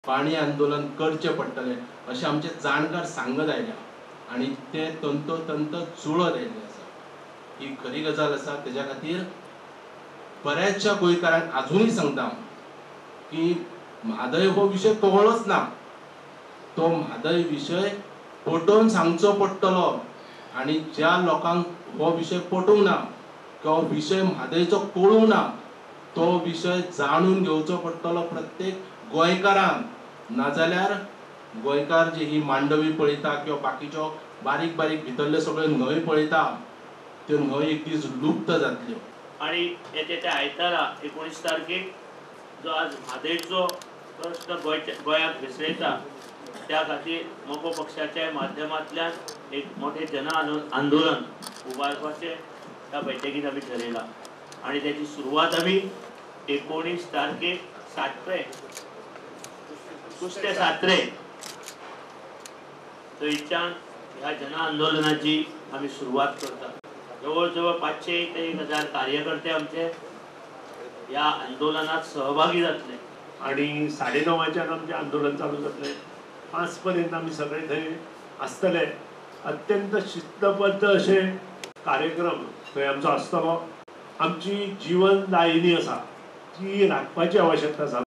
पाणी आंदोलन करचें पडटलें अशें आमचे जाणकार सांगत आयल्या आनी ते तंतोतंत जुळत आयिल्लें आसा. ही खरी गजाल आसा. तेज्या खातीर बऱ्याचशा गोंयकारांक आजुनूय सांगता की म्हादय हो विशय कळ्ळोच ना, तो म्हादय विशय पटोवन सांगचो पडटलो आनी ज्या लोकांक हो विशय पटूंक ना किंवा विशय म्हादयचो कळूंक ना तो विशय जाणून घेवचो पडटलो प्रत्येक गोंयकारान. नाजाल्यार गोंयकार जे ही मांडवी पळयता किंवा बाकीच्यो बारीक बारीक भितरल्यो सगळ्यो न्हंय पळयता त्यो न्हंय एक दीस लुप्त जातल्यो. आणि येते त्या आयतारा 19 तारखेक जो आज म्हादयचो प्रश्न गोंयाक भेसयता त्या खातीर मगो पक्षाच्या माध्यमांतल्यान एक मोठें जन आंदोलन उबारपाचें त्या बैठकीत आमी ठरयलां आनी त्याची सुरवात आमी 19 तारखेक सात्रे कुस्ते सात्रे थंयच्यान ह्या जन आंदोलनाची आमी सुरवात करतात. जवळ जवळ 500 ते 1000 कार्यकर्ते आमचे ह्या आंदोलनात सहभागी जातले आनी 9:30 आमचें आंदोलन चालू जातलें. 5 पर्यंत आमी सगळे थंय आसतले. अत्यंत शिस्तबद्ध अशें कार्यक्रम थंय आमचो आसतलो. आमची जीवनदायिनी आसा ती राखपाची आवश्यकता आसा.